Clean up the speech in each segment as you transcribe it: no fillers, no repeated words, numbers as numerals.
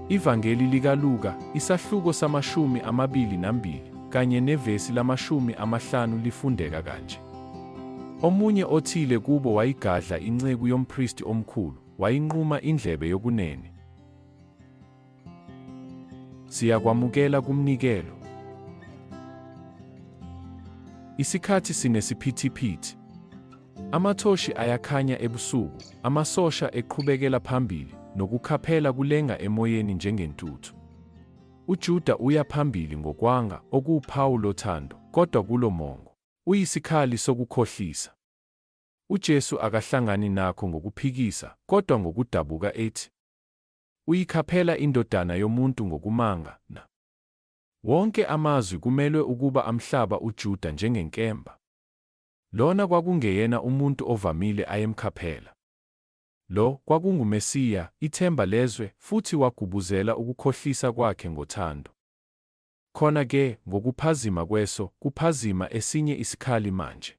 Ivangeli likaLuka, isahluko samashumi 22 kanye nevesi lamashumi 50 lifundeka kanje. Omunye othile kubo wayigadla inceku yompristi omkhulu, wayinquma indlebe yokunene. Siyakwamukela kumnikelo. Isikhathi sinesiphithiphithi. Amathoshi ayakhanya ebusuku, amasosha eqhubekela phambili, nokukhaphela kulenga emoyeni njengentuthu. UJuda uya phambili ngokwanga, okuwuphawu lothando, kodwa kulo mongo, uyisikhali sokukhohlisa. UJesu akahlangani nakho ngokuphikisa, kodwa ngokudabuka ethi, Uyikhaphela iNdodana yomuntu ngokumanga, na? Wonke amazwi kumelwe ukuba amhlaba uJuda njengenkemba. Lona kwakungeyena umuntu ovamile ayemkhaphela. Lo kwakunguMesiya, ithemba lezwe, futhi wagubuzela ukukhohlisa kwakhe ngothando. Khona ke, ngokuphazima kweso, kuphazima esinye isikhali manje.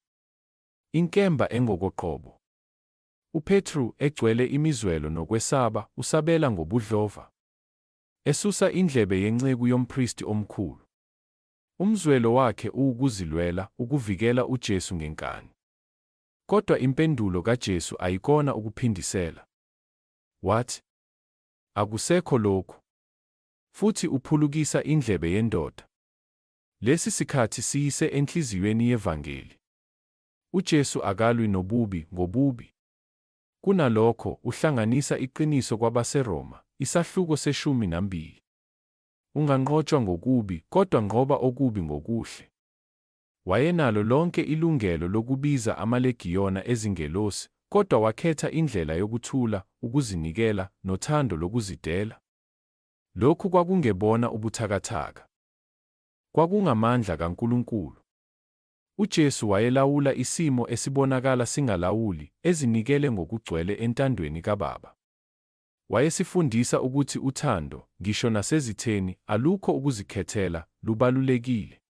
Inkemba engokoqobo. UPetru, egcwele imizwelo nokwesaba, usabela ngobudlova, esusa indlebe yenceku yompristi omkhulu. Umzwelo wakhe uwukuzilwela, ukuvikela uJesu ngenkani. Kodwa impendulo kaJesu ayikona ukuphindisela. Wathi, Akusekho lokhu. Futhi uphulukisa indlebe yendoda. Lesi sikhathi siyise enhliziyweni yevangeli. UJesu akalwi nobubi ngobubi. Kunalokho, uhlanganisa iqiniso kwabaseRoma, isahluko seshumi nambili. Unganqotshwa ngokubi, kodwa nqoba okubi ngokuhle. Wayenalo lonke ilungelo lokubiza amalegiyona ezingelosi, kodwa wakhetha indlela yokuthula, ukuzinikela, nothando lokuzidela. Lokhu kwakungebona ubuthakathaka. Kwakungamandla kaNkulunkulu. UJesu wayelawula isimo esibonakala singalawuli, ezinikele ngokugcwele entandweni kaBaba. Wayesifundisa ukuthi uthando, ngisho nasezitheni, alukho ukuzikhethela, lubalulekile.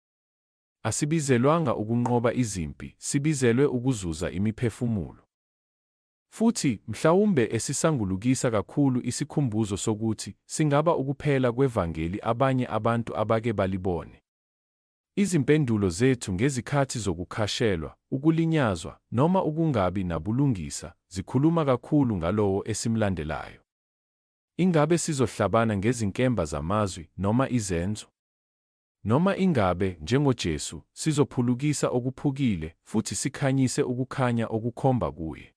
Asibizelwanga ukunqoba izimpi, sibizelwe ukuzuza imiphefumulo. Futhi, mhlawumbe esisangulukisa kakhulu isikhumbuzo sokuthi singaba ukuphela kwevangeli abanye abantu abake balibone. Izimpendulo zethu ngezikhathi zokukhashelwa, ukulinyazwa, noma ukungabi nabulungisa zikhuluma kakhulu ngalowo esimlandelayo. Ingabe sizohlabana ngezinkemba zamazwi noma izenzo? Noma ingabe, njengoJesu, sizophulukisa okuphukile futhi sikhanyise ukukhanya okukhomba kuye?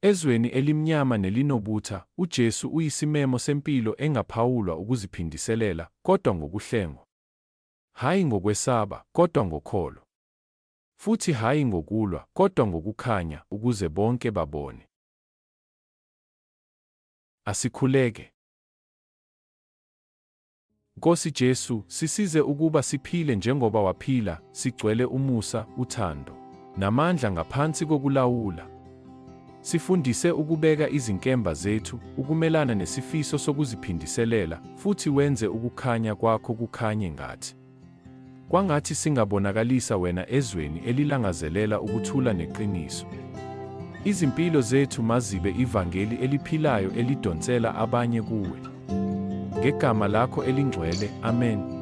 Ezweni elimnyama nelinobutha, uJesu uyisimemo sempilo engaphawulwa ukuziphindiselela, kodwa ngokuhlengwa. Hhayi ngokwesaba, kodwa ngokholo. Futhi hhayi ngokulwa, kodwa ngokukhanya, ukuze bonke babone. Asikhuleke. Nkosi Jesu, sisize ukuba siphile njengoba waphila, sigcwele umusa, uthando, namandla ngaphansi kokulawula. Sifundise ukubeka izinkemba zethu, ukumelana nesifiso sokuziphindiselela, futhi wenze ukukhanya kwakho kukhanye ngathi. Kwangathi singabonakalisa wena ezweni elilangazelela ukuthula neqiniso. Izimpilo zethu mazibe ivangeli eliphilayo elidonsela abanye kuwe. Ngegama lakho elingcwele, amen.